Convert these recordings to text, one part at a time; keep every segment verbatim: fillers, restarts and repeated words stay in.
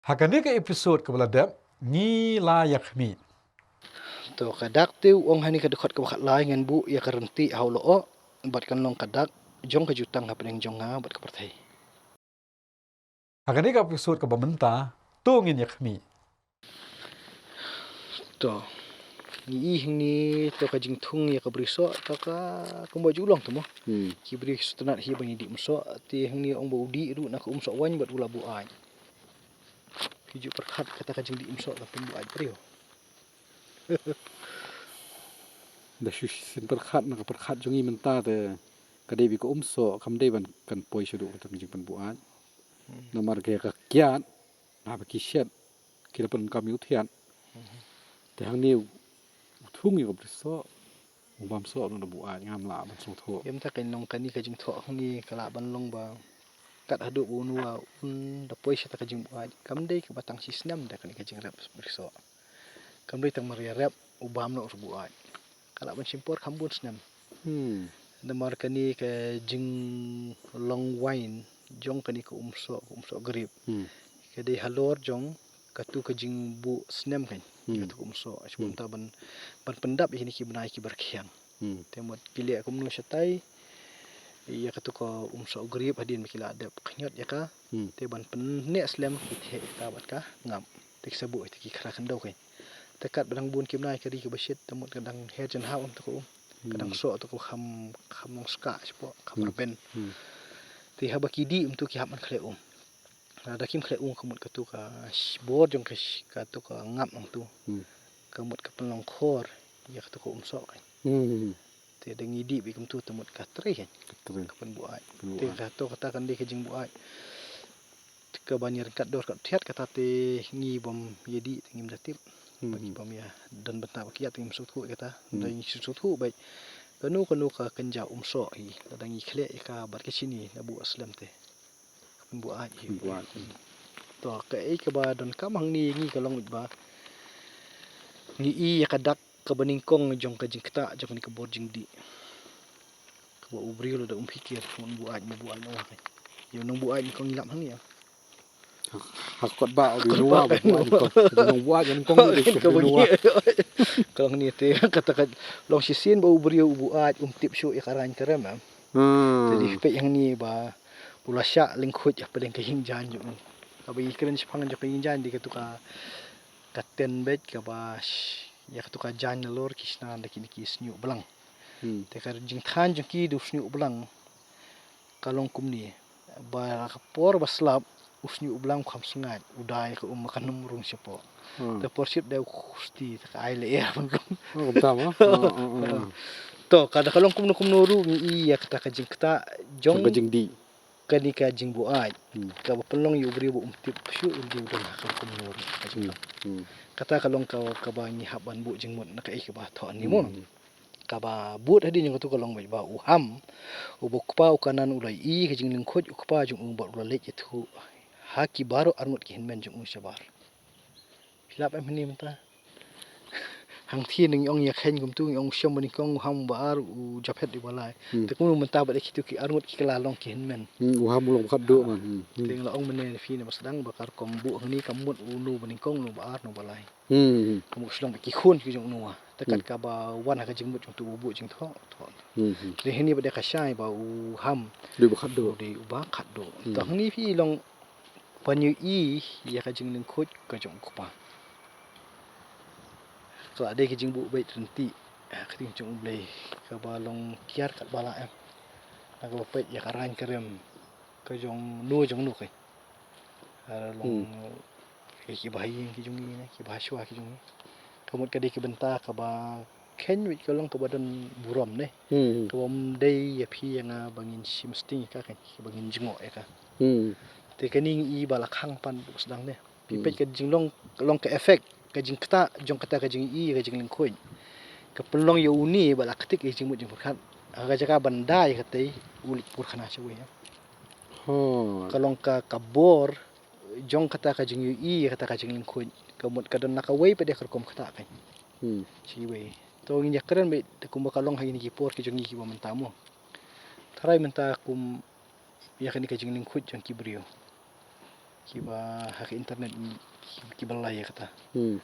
Ha kane ka episode kaba la dep, ngi la ïa khmih. To ka dak te u ong ha kane ka dkhot kaba khatlai ngan buh ïa ka rynti ha u lyoh, bad kan long ka dak jong ka jutang hapdeng jong nga bad ka pyrthei. Ha kane ka episode kaba mynta, to ngin ïa khmih. To. Ngi i hangne to ka jingthung ïa ka brisoh, to ka kumba ju long to mo. Hmm. Ki briew ki sngewtynnat hi ban ïa dih umsoh, te hangne ong ba u dih ruh na ka umsoh waiñ bad u la buaid. Ki ju pyrkhat kata ka jingdih umsoh ka pynbuaid briew. Da shu shisien pyrkhat na ka pyrkhat jong ngi mynta te ka dei beit ka umsoh kam dei ban kan poi shaduh kata ka jingpynbuaid. Hmm. Namar ka kiad, haba ki shet, ki la pyndonkam ïa u thiat. Hmm. Te hangne u thung ïa ka brisoh, u bam soh ruh da buaid, ngam lah ban sngewthuh. Ïa mynta ka long kane ka jingthoh hangne ka lah ban long ba kat haduh ba un wan un da poi sha kata ka jingbuaid. Kam dei kaba tang shi snem da kane ka jingrep brisoh. Kam dei tang mar ïarep u bam noh ruh buaid. Ka lah ban shim por kham bun snem. Hmm. Namar kane ka jinglong waiñ jong kane ka umsoh, ka umsoh grip. Hmm. Ka dei halor jong katu ka jingbuh snem kan. Hmm. Katu ka umsoh. Hmm. Shuwa mynta ban, ban pyndap ïa kine ki bnai kiba rkhiang. Hmm. Te mut ki leh kumno shatai ïa katu ka umsoh grip hadien ba ki la dep khñiot ïa ka. Hmm. Te ban pynneh slem ki theh ïa ka bad ka ngap. Te ki sa buh ïa ki khra khyndew kan. Te katba dang bun ki bnai ka ri kaba shit, te mut ka dang her jynhap ïa katu ka um. Ka dang soh katu ka kham, kham long skah shapoh, kham rben. Hmm. Te haba ki dih ïa katu ki hap ban khleh um. Lada kim khleh um ka mut katu ka sh-, bor jong ka sh-, katu ka ngap nangtu. Hmm. Ka mut ka pynlong khor ïa katu ka umsoh kan. Hmm. Te da ngi dih beit kumtu te mut ka trei kan. Ka trei. Ka pynbuaid. Pynbuaid. Te kato kata kan dei ka jingbuaid. Kaba ngi ryngkat dor ka thiat kata te ngi bym ïa dih te ngim da tip. Hmm. Ba ngi bym ïa don bynta ba kiad te ngim sngewthuh kata. Hmm. Da ngi sngewthuh beit. Kano kano ka kynja umsoh hi. Lada ngi khleh ïa ka bad ka shini la buh slem te. Pynbuaid hi. Pynbuaid. To, kaei kaba donkam hangne ngi ka long ba ngi i ïa ka dak kaba nyngkong jong ka jingktah jong kane ka bor jingdih. Kaba u briew lada um phikir, un buaid, un buaid noh ka. Ïa u nongbuaid nyngkong ngi lap hangne ïa. Ha kot ba u nongbuaid nyngkong. U nongbuaid nyngkong. Ka long hangne te kata ka long shisien ba u briew u buaid um tip shuh ïa ka raiñ ka rem em. Hmm. Te dei peit hangne ba u la shah lyngkhuid hapdeng ka ïingjaiñ jong u. Kaba ngi kren shaphang jong ka ïingjaiñ dei katu ka, ka ten beit kaba sh-, ïa katu ka jaiñ nalor ki shna da kine ki shñiuh blang. Hmm. Te ka jingthan jong ki da u shñiuh blang ka long kumne. Ba ka por ba slap u shñiuh blang kham sngaid, u dai ka um ma kan ym rung shapoh. Hmm. Te por shit dei u khusti te ka ai lyer ban rung. Oh, kumta mo? Oh, oh, oh, oh. To, ka da ka long kumno kumno ruh ngi i ïa kata ka jingktah jong ka jingdih. Kane ka jingbuaid. Hmm. Kaba pynlong ïa u briew ba um tip shuh u dei u don ha ka kumno ruh ka jingdih. Hmm. Kata ka long ka, kaba ngi hap ban buh jingmut na kaei kaba thoh hangne mo. Hmm. Kaba bud hadien jong katu ka long beit ba u Ham, uba u kpa u Kanan u la ïohi ka jinglyngkhuid u kpa jong u bad u la leit ïathuh ha ki baroh arngut ki hynmen jong u shabar. Phi lap em hangne mynta. Hangtei ngi ong ïa kheiñ kumtu ngi ong u Shem ba nyngkong, u Ham ba ar, u Japhet uba lai. Hmm. Te kumno mynta bad ïa kitu ki arngut ki la long ki hynmen. Hmm, u Ham u long ba khatduh man. Hmm, hmm. Te nga la ong mynne phi ne ba sdang ba ka rukom buh hangne ka mut uno ba nyngkong, uno ba ar, uno ba lai. Hmm, hmm. Ka mut shu long beit ki khun ki jong u Noah. Te kat kaba wan ha ka jingmut jong uto u buh jingthoh, thoh. Hmm, hmm. Te hangne ba dei ka shai ba u Ham. Dei ba khatduh. Dei uba khatduh. Hmm. Te hangne phi long ban ïohi ïa ka jinglyngkhuid ka jong u kpa. Ka la dei ka jingbuh beit ryntih ha ka ktien jong U Blei kaba long kiar katba lah em. Na kaba peit ïa ka raiñ ka rem ka jong no jong no ka. Ka long ïa kiba ha ïing ki jong ngi ne kiba ha shuwa ki jong ngi. Ka mut ka dei ka bynta kaba kheiñ beit ka long kaba don burom ne. Hmm. Kaba ym dei ïa phi ïa nga ba ngin shim sting ïa ka, kaba ngin jngoh ïa ka. Hmm. Te kane ngi i ba la khang pan ba sdang ne. Phi peit ka jinglong, long ka effect, ka jingktah jong kata ka jingïohi, ka jinglyngkhuid. Ka pynlong ïa une ba la ktik ïa ka jingmut jingpyrkhat. Ha ka jaka ban da ïa katei u leit pyrkhat shawei. Ka long ka, ka bor jong kata ka jingïohi, kata ka jinglyngkhuid. Ka mut ka don na kawei pat de ka rukom ktah kan. Hmm. Shi wei. To ngin ïa kren beit kumba ka long ha kine ki por ki jong ngi kiba mynta mo. Tharai mynta kum ïa kane ka jinglyngkhuid jong ki briew. kiba ha ka internet, kiba lai ïa kata. Hmm.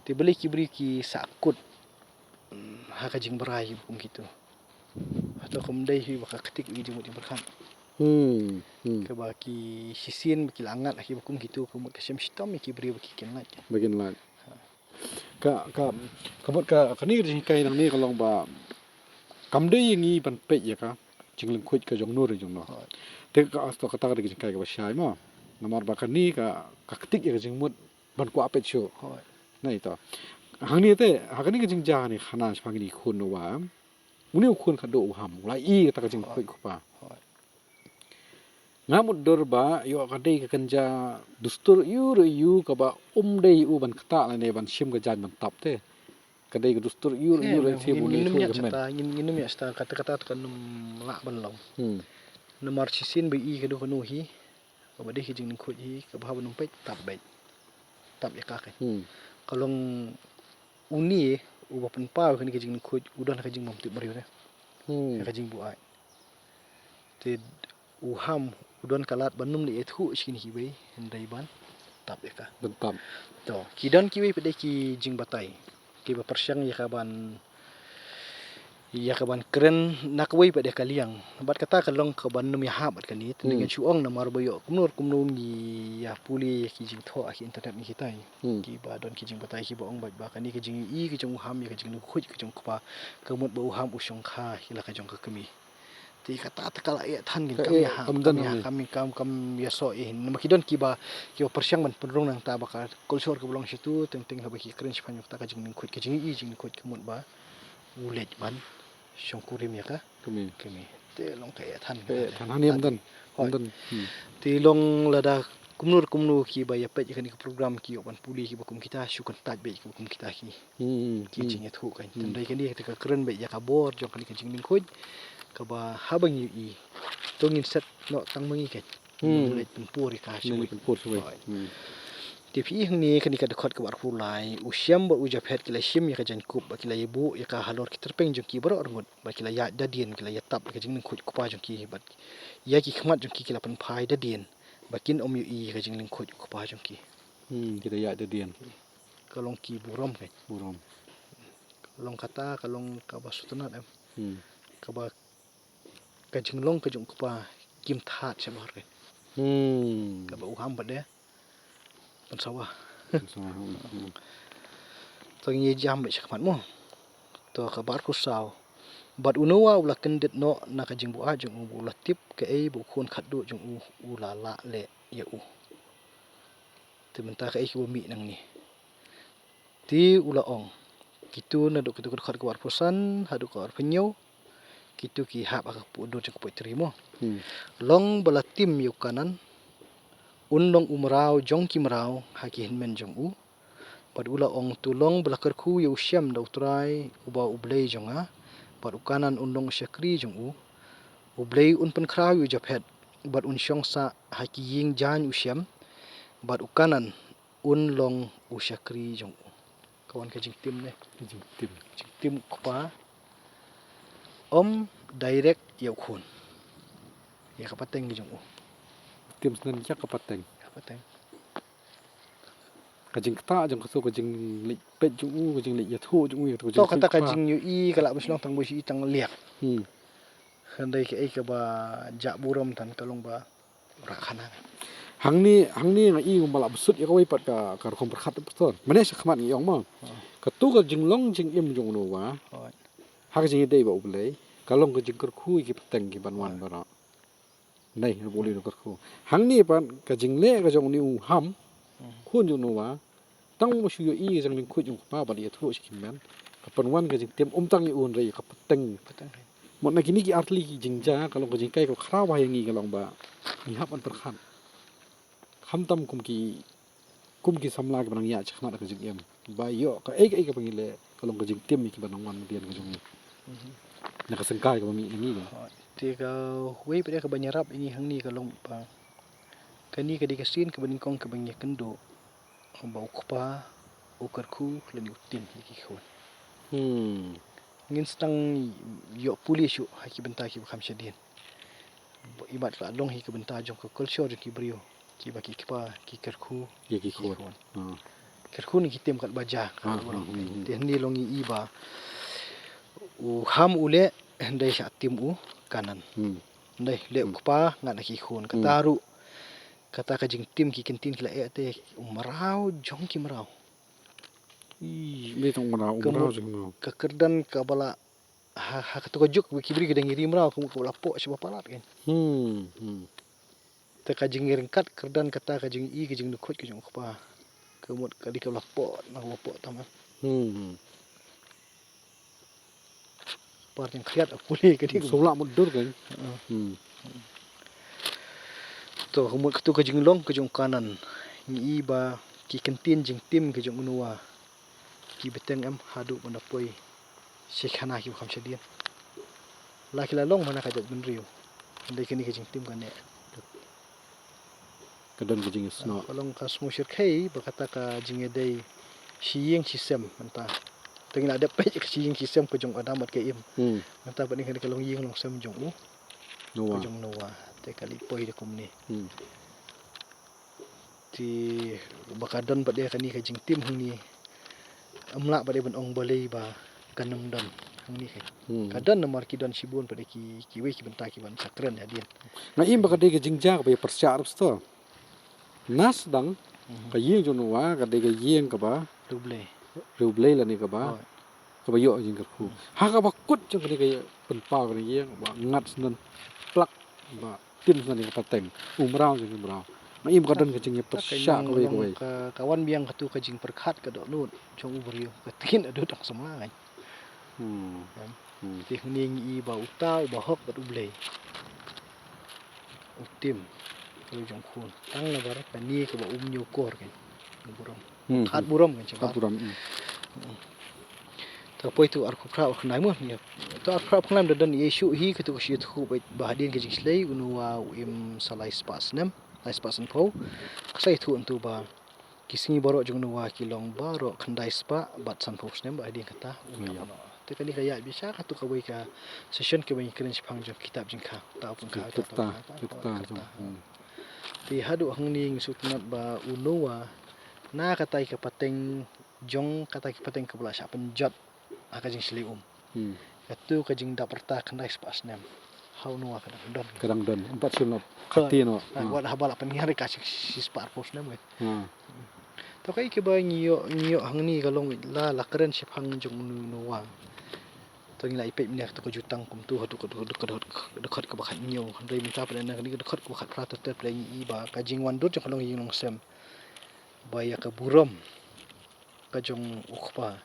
Te balei ki briew ki sahkut, mm, ha ka jingbrai kiba kum kitu. Hato kam dei hi ba ka ktik ïa ki jingmut jingpyrkhat. Hmm. Hmm. Kaba ki shisien ba ki la ngat ha kiba kum kitu, ka mut ka shem shitom ïa ki briew ba ki kynlait. Ba kynlait. Ka, ka, ka mut ka, kane ka jinghikai nangne ka long ba kam dei ïa ngi ban peit ïa ka jinglyngkhuid ka jong no re jong no. Hooid. Te ka, to kata ka dei ka jinghikai kaba shai mo. Namar ba kane ka, ka ktik ïa ka jingmut ban kwah peit shuh. Hooid. Nai to. Hangne te, ha kane ka jingjia ne khana shaphang kine ki khun Noah. Une u khun khadduh u Ham, u la ïohi kata ka jingkhuid kpa. Hooid. Nga mutdur ba ïoh ka dei ka kynja dustur ïu re ïu kaba um dei u ban ktah lane ban shim ka jaiñ ban tap te. Ka dei ka dustur ïu re ïu re te ngin, bun ngin ïa ym ïa kmen. Ngin, ngin ym ïa kata, kata, kata kan ym lah ban long. Hmm. Namar shisien ba i kano kano hi, kaba dei ka jinglyngkhuid hi, kaba haba nym peit tap beit. Tap ïa ka kan. Hmm. Ka long une uba pynpaw kane ka jinglyngkhuid u don ka jingbymtip briew ne. Hmm. Ka jingbuaid. Te u Ham u don ka lad ban nym leit ïathuh sha kine kiwei hynrei ban tap ïa ka. Ban tap. To, ki don kiwei pat de ki jingbatai kiba pyrshang ïa ka ban, ïa ka ban kren na kawei pat de ka liang. Bad kata ka long ka ban nym ïahap bad kane, te ngan shu ong namar ba ïoh kumno kumno ngi ïa pule ïa ki jingthoh ha ki internet ngi hitai. Hmm. Kiba don ki jingbatai kiba ong bad ba kane ka jingïohi ka jong u Ham ïa ka jinglyngkhuid ka jong u kpa, ka mut ba u Ham u shongkha ïa la ka jong ka kmie. Te kata te ka la ïathan ngin kam ïa ha, kam ïa, kam, kam, kam ïasoh ïa hin. Namar ki don kiba, kiba pyrshang ban pynrung nangta ba ka culture kaba long shitu, teng teng haba ki kren shaphang kata ka jinglyngkhuid, ka jingïohi jinglyngkhuid ka mut ba u leit ban shongkurim ïa ka kmie. Kmie. Te long ka ïathan. Ka ïathan hangne ym don. Hooid. Ym don. Hmm. Te long lada kumno kumno kiba ïa peit ïa kane ka program ki ïoh ban pule kiba kum kita, shu kyntait beit kiba kum kita ki. Hmm, hmm, hmm. Ki jingïathuh kan. Hmm. Tang dei kane te ka kren beit ïa ka bor jong kane ka jinglyngkhuid kaba haba ngi ïohi to ngin set noh tang ma ngi kan. Hmm. Ngin leit pynpur ïa ka shawei. Ngin leit pynpur shawei. Hooid. Hmm. Te phi i hangne kane ka dkhot kaba arphew lai, u Shem bad u Japhet ki la shim ïa ka jaiñkup bad ki la ïabuh ïa ka halor ki tyrpeng jong ki baroh arngut bad ki la ïaid da dien, ki la ïatap ïa ka jinglyngkhuid u kpa jong ki bad ïa ki khmat jong ki ki la pynphai da dien ba kin ym ïohi ïa ka jinglyngkhuid u kpa jong ki. Hmm, ki la ïaid da dien. Ka long ki burom kan. Burom. Ka long kata, ka long kaba sngewtynnat em. Hmm. Kaba ka jinglong ka jong u kpa kim thad shabar kan. Hmm. Kaba u Ham pat de pynsawa. Pynsawa, hmm, hmm. To ngi jam beit shakhmat mo. To kaba arphew saw. Bad u Noah u la kyndit noh na ka jingbuaid jong u, u la tip kaei ba u khun khatduh jong u u la lah leh ïa u. Te mynta kaei kaba mih nangne. Te u la ong, kitu naduh kitu ka dkhot kaba arphew san haduh kaba arphew hynñiew, kitu ki hap ha ka pud dur jong ka poetry mo. Hmm. Long ba la tim ïa u Kanan, un long u mraw jong ki mraw ha ki hynmen jong u. Bad u la ong, to long ba la kyrkhu ïa u Shem da u Trai uba u Blei jong nga. Bad u Kanan un long u shakri jong u. U Blei un pynkhraw ïa u Japhet bad un shong sah ha ki ïing jaiñ u Shem. Bad u Kanan un long u shakri jong u. Ka wan ka jingtim ne. Ka jingtim. Jingtim u kpa. Ym direct ïa u khun. Ïa ka pateng ka jong u. Tim sngewthuh ïa ka pateng. Ïa ka pateng. Ka jingktah jong ka, so ka jingleit peit jong u, ka jingleit ïathuh jong u, ïa ka jingktah. To kata ka jingïohi ka lah ban shu long tang ba shu i tang liak. Hmm. Hynrei kaei kaba jah burom than ka long ba rah khana. Hangne, hangne nga i kumba la bsut ïa kawei pat ka, ka rukom pyrkhat pastor. Mane shakhmat ngi ong mo. Ha. Katu ka jinglong jingim jong u Noah. Hooid. Ha ka jingïadei bad U Blei, ka long ka jingkyrkhu ïa ki pateng kiban wan baroh. Nai, ha U Blei u kyrkhu. Hangne pat ka jingleh ka jong une u Ham, hmm, khun jong u Noah, tang ba shu ïohi ka jinglyngkhuid jong u kpa bad ïathuh sha ki hynmen, ka pynwan ka jingtim, ym tang ïa u hynrei ïa ka pateng. Pateng. Mut na kine ki artylli ki jingjia, ka long ka jinghikai kaba khraw bha ïa ngi, ka long ba ngi hap ban pyrkhat. Khamtam kum ki, kum ki samla kiba nang ïaid shakhmat ka jingim, ba ïoh kaei kaei kaba ngi leh ka long ka jingtim ïa kiba nang wan hadien ka jong ngi. Mhm. Na ka syngkai kaba mih na ngi. Te kawei pat de kaba ïarap ïa ngi hangne ka long ba kane ka dei ka sien kaba nyngkong kaba ngi ïakynduh ba u kpa u kyrkhu lane u tim ïa ki khun. Hmm. Ngin sdang ïoh pule shuh ha ki bynta kiba kham shadien. Imat ka long hi ka bynta jong ka culture jong ki briew. Kiba ki kpa ki kyrkhu ïa ki khun. Kyrkhu ne ki tim kat ba ja ka. Te hynne long i ba u ham u leh hynrei shah tim u Kanan. Hynrei leh u kpa ngat na ki khun, kata ruh kata ka jingtim ki ktien ki la eh te u mraw jong ki mraw. Ka kyrdan kaba la ha, ha katu ka juk ba ki briew ki dang ri mraw, ka mut kaba la poh shaba palat kan. Te ka jingryngkat kyrdan kata ka jing-i ka jingdukhuid ka jong u kpa. Ka mut ka dei kaba la poh, na kaba poh tang. Par jingkhriat a pule ka dei. Sula mut dur kan. To ka mut katu ka jinglong ka jong u Kanan. Ngi i ba ki ktien jingtim ka jong u Noah ki bteng em haduh ban da poi sha khana kiba kham shadien. La ki la long mana ka jaitbynriew. Hynrei kane ka jingtim kane ka don ka jingïasnoh. Ka long ka sngewsyrkhei ba kata ka jingïadei shi ïing shi sem mynta. Te ngi la dep peit ka shi ïing shi sem ka jong u Adam bad ka Im. Mynta pat kane ka long ïing long sem jong u Noah. Ka jong u Noah. Te ka leit poi da kumne. Te ba ka don pat de kane ka jingtim hangne. Ym lah pat de ban ong balei ba kan ym don hangne ka. Ka don namar ki don shibun pat de ki, kiwei ki bynta ki ban sa kren hadien. Nga im ba ka dei ka jingjia kaba ïa pyrshah ruh shuh. Nga sdang ka ïing jong u Noah ka dei ka ïing kaba riewblei. Riewblei lane kaba kaba ïoh jingkyrkhu. Ha kaba kut jong kane ka pynpaw kane ka ïing ba ngat snem plak ba tim snem ka pateng. U mraw jong u mraw. Nga im ka don ka jingïapyrshah kawei kawei. Ka, ka wan biang katu ka jingpyrkhat ka dohnud jong u briew. Ka ktien haduh tang samla kan. Te hangne ngi i ba uta uba hok bad u Blei u tim ka jong u khun. Tang nabar kane kaba um ñiewkor kan. Burom. Khatburom kan shabar. Khatburom. Ta poi tu arphew phra khyndai mo. Ta arphew phra khyndai da don ïa shuh hi katu ka shi ïathuh ba hadien ka jingshlei u Noah u im sa lai spah snem, lai spah sanphew. Ka sa ïathuh hangtu ba ki sngi baroh jong u Noah ki long baroh khyndai spah bad sanphew snem ba hadien kata u ïap noh. Te kane ka ïaid beit sha katu kawei ka session kaba ngi kren shaphang jong kitab jingkha. Ta u pynkhah ta. Te haduh hangne ngi sngewtynnat ba u Noah na kata ka pateng jong kata ka pateng kaba la shah pynjot ha ka jingshlei um. Katu ka jingdap rta khyndai spah snem. Ha u Noah ka dang don. Ka dang don. Em pat shu noh. Khati noh. Wat haba la pynhiar ka shi, shi spah arphew snem kan. To kaei kaba ngi ïoh, ngi ïoh hangne ka long la, la kren shaphang jong u Noah. To ngi la ïa peit mynne katu ka Jutang kumtu haduh ka, ka, ka dkhot kaba khathynñiew. Hynrei mynta pat na kane ka dkhot kaba khatphra te te ngi i ba ka jingwan dur jong ka longïing longsem. Ba ïa ka burom ka jong u kpa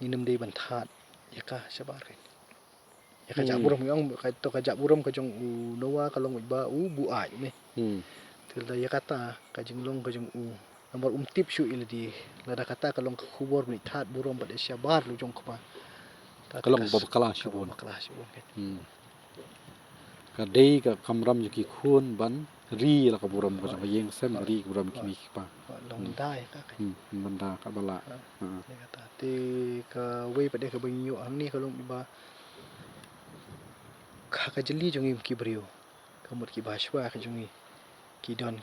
ngin ym dei ban thad ïa ka shabar kan. Ïa ka jah burom, ong ka, to ka jah burom ka jong u Noah ka long ba u buaid ne. Te lada ïa kata ka jinglong ka jong u namar um tip shuh ïa lade, lada kata ka long ka khubor ban thad burom bad ïa shabar u jong u kpa. Ka long kaba bakla shibun. Bakla shibun kan. Ka dei ka kamram jong ki khun ban ri la ka burom ka jong ka ïing sem, ri ka burom ki mei ki kpa. Long da ïa ka. Long da ka bala. Te kawei pat de kaba ngi ïoh hangne ka long ba ka, ka jylliew jong ngi ki briew ka mut kiba shuwa ka jong ngi ki don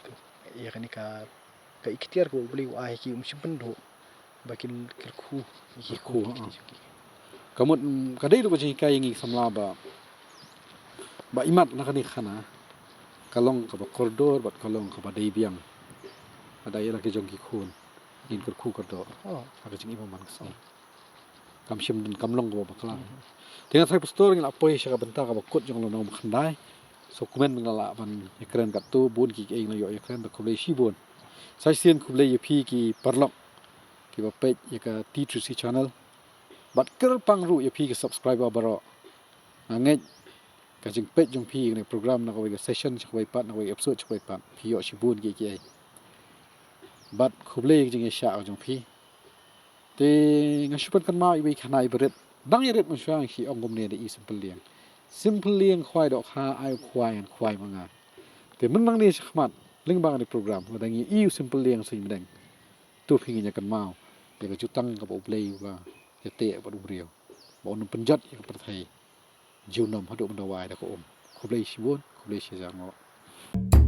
ïa kane ka, ka iktiar kaba U Blei u ai ki, um shym pynduh ba kin kyrkhu ïa ki khun. Ka mut ka dei ruh ka jinghikai ïa ngi samla ba, ba imat na kane ka khana ka long kaba kordor bad ka long kaba dei biang. Lada ïa la ki jong ki khun ngin kyrkhu kyrdoh ha ka jingim man ka sngi. Kam shym don, kam long kaba bakla. Te nga tharai pastor ngi la poi sha ka bynta kaba kut jong ka lynnong ba khyndai. So kumne ngi la lah ban ïakren katto, bun kiei kiei ngi la ïoh ïakren, te khublei shibun. Sa shisien khublei ïa phi ki paralok kiba peit ïa ka T three C channel. Bad kyrpang ruh ïa phi ki subscriber baroh. Nga ngeit ka jingpeit jong phi ïa kane ka program na kawei ka session sha kawei pat, na kawei ka episode sha kawei pat, phi ïoh shibun kiei kiei. Bad khublei ïa ka jingïasyllok jong phi. Te nga shu pynkynmaw iwei i khana iba rit. Dang ïarit mynshuwa ngi ong kumne da i Simple Liang. Simple Liang khwai dohkha, ai u khwai ngan khwai ma nga. Te mynta nangne shakhmat lyngba kane ka program, lada ngi ïohi u Simple Liang sha ïing bneng, to phi ngin ïa kynmaw ïa ka jutang kaba U Blei u la ïateh bad u briew ba un ym pynjot ïa ka pyrthei junom haduh ban da wai da ka um. Khublei shibun, khublei shihajar nguh.